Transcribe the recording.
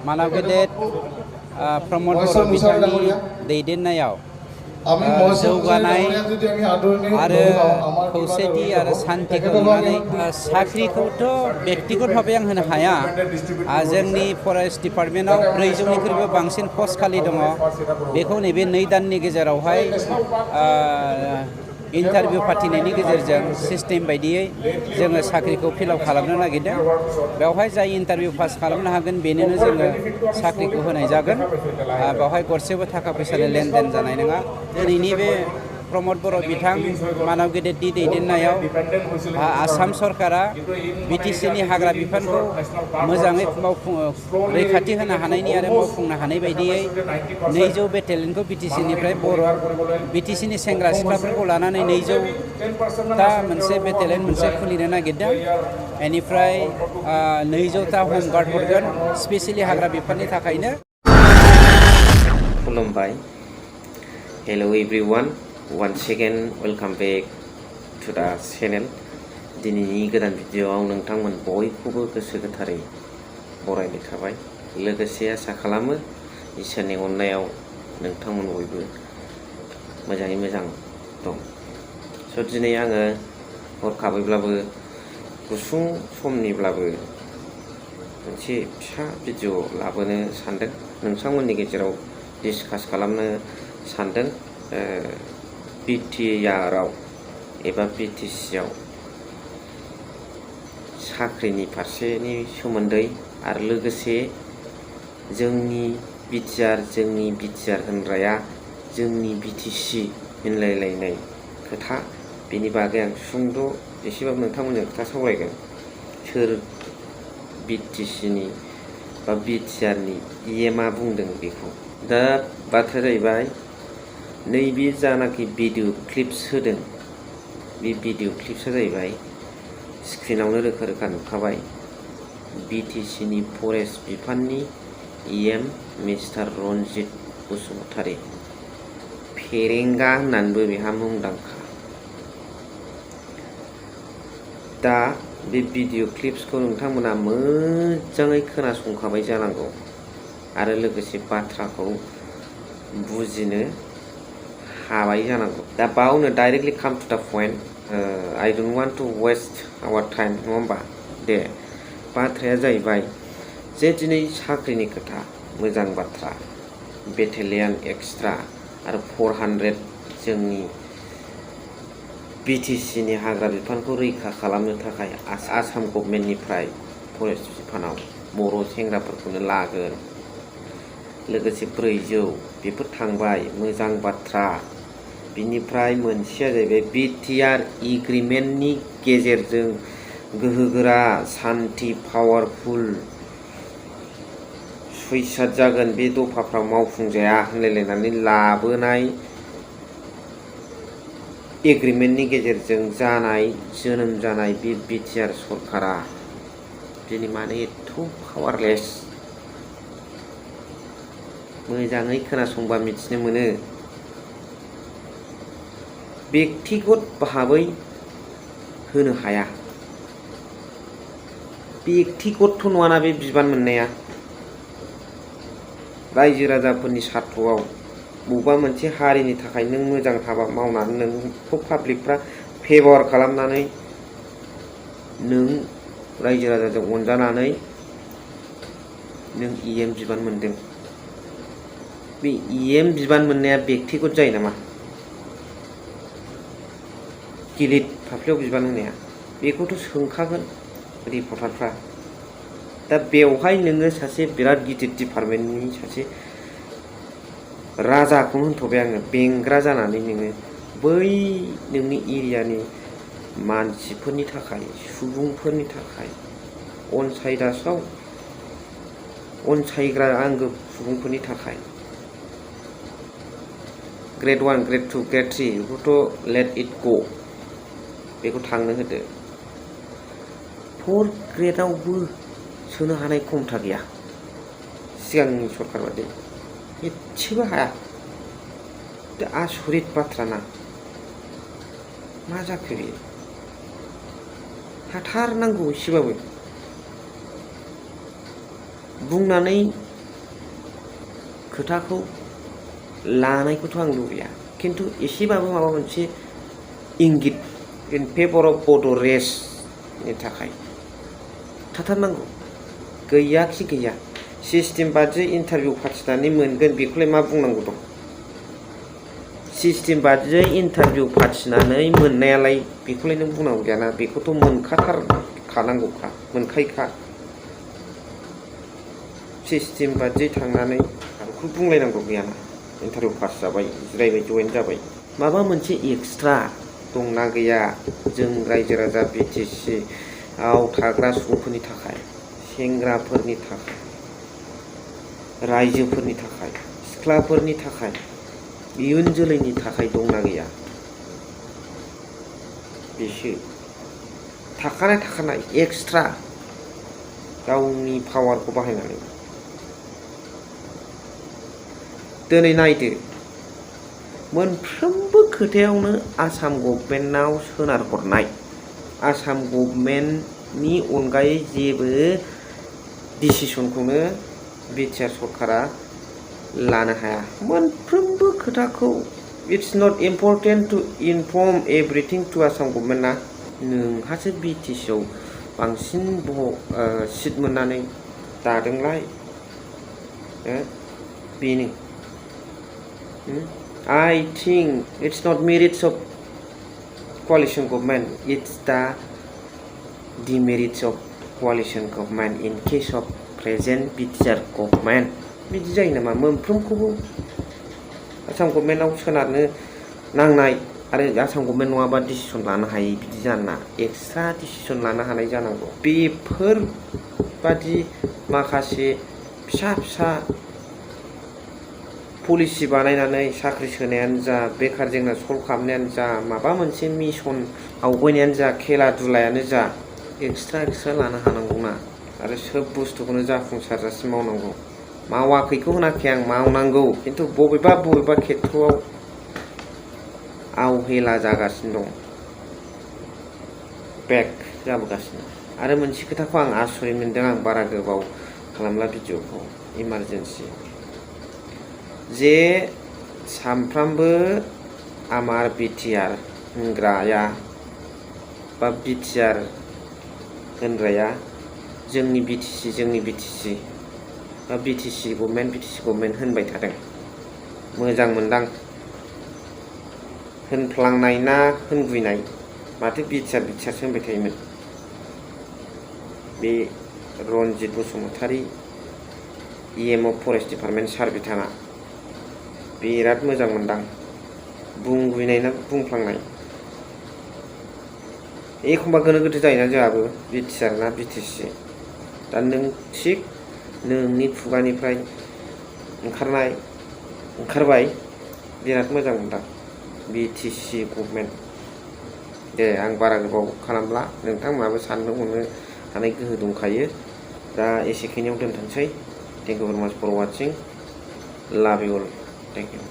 मानव गेदेर प्रमोद बर' बिथांनि दैदेननायाव जौगानाय आरो खौसेथि आरो सान्थिखौ नुनानै साख्रिखौथ' बेक्तिगत भाबै आं होनो हाया। जोंनि फरेस्ट डिपार्टमेन्टआव 400निख्रुइबो बांसिन पस्ट खालि दङ। बेखौ नैबे 2 दाननि गेजेरावहाय इन्टारभिउ फाथिनायनि गेजेरजों सिस्टेम बायदियै जोङो साख्रिखौ फिलआप खालामनो नागिरदों। बेवहाय जाय इन्टारभिउ पास खालामनो हागोन बेनोनो जोङो साख्रिखौ होनाय जागोन। बेवहाय गरसेबो थाखा फैसानि लेनदेन जानाय नङा। दिनैनि बे प्रमोद बर' बिथां मानव गेदेरनि दैदेननायाव आसाम सरकारा बिटिसिनि हाग्रा बिफानखौ मोजाङै रैखाथि होनो हानायनि आरो मावफुंनो हानाय बायदियै 200 बेटेलियनखौ बिटिसिनिफ्राय बिटिसिनि सेंग्रा सिख्लाफोरखौ लानानै 200टा मोनसे बेटेलियन मोनसे खुलिनो नागिरदों। बेनिफ्राय 200टा हम गार्ड हरगोन स्पेसियेलि हाग्रा बिफाननि थाखायनो। खुलुमबाय। Hello everyone, once again welcome back to the channel. दिनैनि गोदान भिडिअआव नोंथांमोन बयखौबो गोसो गोथारै बरायनाय थाबाय। लोगोसे आसा खालामो इसोरनि अननायाव नोंथांमोन बयबो मोजाङै मोजां दं। दिनै आङो हरखाबैब्लाबो गुसुं समनिब्लाबो मोनसे फिसा भिडिअ लाबोनो सानदों। नोंथांमोननि गेजेराव डिसकास खालामनो सानदों बिटिआरआव एबा बिटिसिआव साख्रिनि फारसेनि सोमोन्दै आरो लोगोसे जोंनि बिटिआर होनग्राया जोंनि बिटिसि होनलायलायनाय खोथा, बेनि बागै आं सुंद' एसेबाबो नोंथांमोनजों खोथा सावरायगोन। सोर बिटिसिनि बा बिटिआरनि मा बुंदों बेखौ। दा बाथ्राया जाहैबाय नैबे जानाखि भिडिअ क्लिप्स होदों, बे भिडिअ क्लिप्सआ जाहैबाय स्क्रिनावनो रोखा रोखा नुखाबाय बिटिसिनि फरेस्ट बिफाननि मिस्टार रनजित बसुमतारी, फेरेंगा होननानैबो बेहा मुंदांखा। दा बे भिडिअ क्लिप्सखौ नोंथांमोना मोजाङै खोनासंखाबाय जानांगौ आरो लोगोसे बाथ्राखौ बुजिनो हाबाय जानांगौ। दा बावनो directly come to the point. I don't want to waste our time, नङा होमबा? दे, बाथ्राया जाहैबाय जे दिनै साख्रिनि खोथा, मोजां बाथ्रा। बेटेलियन एक्सट्रा आरो 400 जोंनि बिटिसिनि हाग्रा बिफानखौ रैखा खालामनो थाखाय आसाम गभर्नमेन्टनिफ्राय फरेस्ट बिफानाव बर' सेंग्राफोरखौनो लागोन। लोगोसे 400 बेफोर थांबाय, मोजां बाथ्रा। बिनिफ्राय मोनसेया जाहैबाय बिटिआर एग्रिमेन्टनि गेजेरजों गोहोगोरा, सान्थि, पावारफुल सुइसाट जागोन, बे दफाफ्राव मावफुंजाया होनलायलायनानै लाबोनाय एग्रिमेन्टनि गेजेरजों जोनोम जानाय बे बिटिआर सरकारा दिनै मानो एथ' पावारलेस? मोजाङै खोनासंबा मिथिनो मोनो। बेक्तिगत भाबै होनो हाया। बेक्तिगत नङाना बे बिबान मोननाया। रायजो राजाफोरनि सार्थआव बबेबा मोनसे हारिनि थाखाय नों मोजां हाबा मावनानै नोंखौ पाब्लिकफ्रा फेभर खालामनानै नों रायजो राजाजों अनजानानै नों बिबान मोनदों। बे बिबान मोननाया बेक्तिगत जायो नामा? गिलिर फाफ्लियाव बिबान होनाया बेखौथ' सोंखागोन रिपर्टारफ्रा। दा बेवहाय नोङो सासे बिराद गिदिर डिपार्टमेन्टनि सासे राजाखौनो होनथ'बाय आङो, बेंग्रा जानानै नोङो बै नोंनि एरियानि मानसिफोरनि थाखाय, सुबुंफोरनि थाखाय, अनसायग्रा आंगो सुबुंफोरनि थाखाय ग्रेड 1, ग्रेड 2, ग्रेड 3 बेखौथ' लेट इट ग', बेखौ थांनो होदो। 4 ग्रेडआवबो सोनो हानाय क्षमता गैया सिगांनि सरकार बादि, एसेबो हाया। आसरित बाथ्रा ना। मा जाखो बेयो? हाथारनांगौ एसेबाबो। बुंनानै खोथाखौ लानायखौथ' आं लुबैया, खिन्थु एसेबाबो माबा मोनसे इंगित इन फेभर अफ बड' रेसनि थाखाय थाथारनांगौ। गैयाखि गैया, सिस्टेम बादियै इन्टारभिउ फाथिनानै मोनगोन बेखौलाय मा बुंनांगौ दं। सिस्टेम बादियै इन्टारभिउ फाथिनानै मोननायालाय बेखौलाय नों बुंनांगौ गैयाना, बेखौथ' मोनखानांगौखा, मोनखायोखा। सिस्टेम बादियै थांनानै बेखौ बुंलायनांगौ गैयाना, इन्टारभिउ पास जाबाय, जिरायबाय, जइन जाबाय। माबा मोनसे एक्सट्रा दंना गैया जों रायजो राजा BTC आव थाग्रा सुबुंफोरनि थाखाय, सेंग्राफोरनि थाखाय, रायजोफोरनि थाखाय, सिख्लाफोरनि थाखाय, इयुन जोलैनि थाखाय दंना गैया? बेसो थाखानाय एक्सट्रा गावनि पावारखौ बाहायनानै। दिनै नायदो, मोनफ्रोमबो खोथायावनो आसाम गभर्नमेन्टनाव सोनारहरनाय, आसाम गभर्नमेन्टनि अनगायै जेबो डिसिसनखौनो बिटिआर सरकारा लानो हाया। मोनफ्रोमबो खोथाखौ it's not important to inform everything to Assam गभर्नमेन्टना। नोंहासो BTC आव बांसिन सिट मोननानै दादोंलाय, बेनो। I think it's not merits of coalition government, it's the demerits of coalition government in case of present BTR government. बिदि जायो नामा? मोनफ्रोमखौबो आसाम गभर्नमेन्टआव सोनारनो नांनाय आरो आसाम गभर्नमेन्ट नङाबा डिसिसन लानो हायै बिदि जानो नाङा, एक्सट्रा डिसिसन लानो हानाय जानांगौ। बेफोरबादि माखासे फिसा फिसा पलिसि बानायनानै साख्रि सोनायानो जा, बेखार जेंना सल्भ खालामनायानो जा, माबा मोनसे मिशन आवगायनायानो जा, खेला दुलायानो जा, एक्सट्रा लानो हानांगौना। आरो सोब बुस्थुखौनो जाफुंसारजासिम मावनांगौ। मावाखैखौ होनाखै आं, मावनांगौ, खिन्थु बबेबा खेथ्रआव आवहेला जागासिनो दं, बेक जाबोगासिनो। आरो मोनसे खोथाखौ आं आसरित मोनदों, आं बारा गोबाव खालामला भिडिअखौ, इमारजेन्सि, जे सामफ्रामबो आमार BTR होनग्राया बा BTR होनग्राया जोंनि BTC बा BTC गभर्नमेन्ट होनबाय थादों। मोजां मोनदां, होनफ्लांनाय ना होनगुइनाय, माथो BTR होनबाय थायोमोन बे Ranjit Basumatary EMO forest department sir बिथाङा। बिराद मोजां मोनदां, बुंगुइनाय ना बुंफ्लांनाय। एखमबा गोनो गोथो जायोना जोंहाबो, BTR ना BTC। दा नों थिग नोंनि खुगानिफ्राय ओंखारबाय, बिराद मोजां मोनदां, BTC गभर्नमेन्ट। दे आं बारा गोबाव खालामला, नोंथांमोनाबो साननो हनो हानाय गोहो दंखायो। दा एसेखिनियाव दोनथ'नोसै। थेंक इउ भेरि माच फर वाचिं, लाभ इउ अल, थेंक इउ।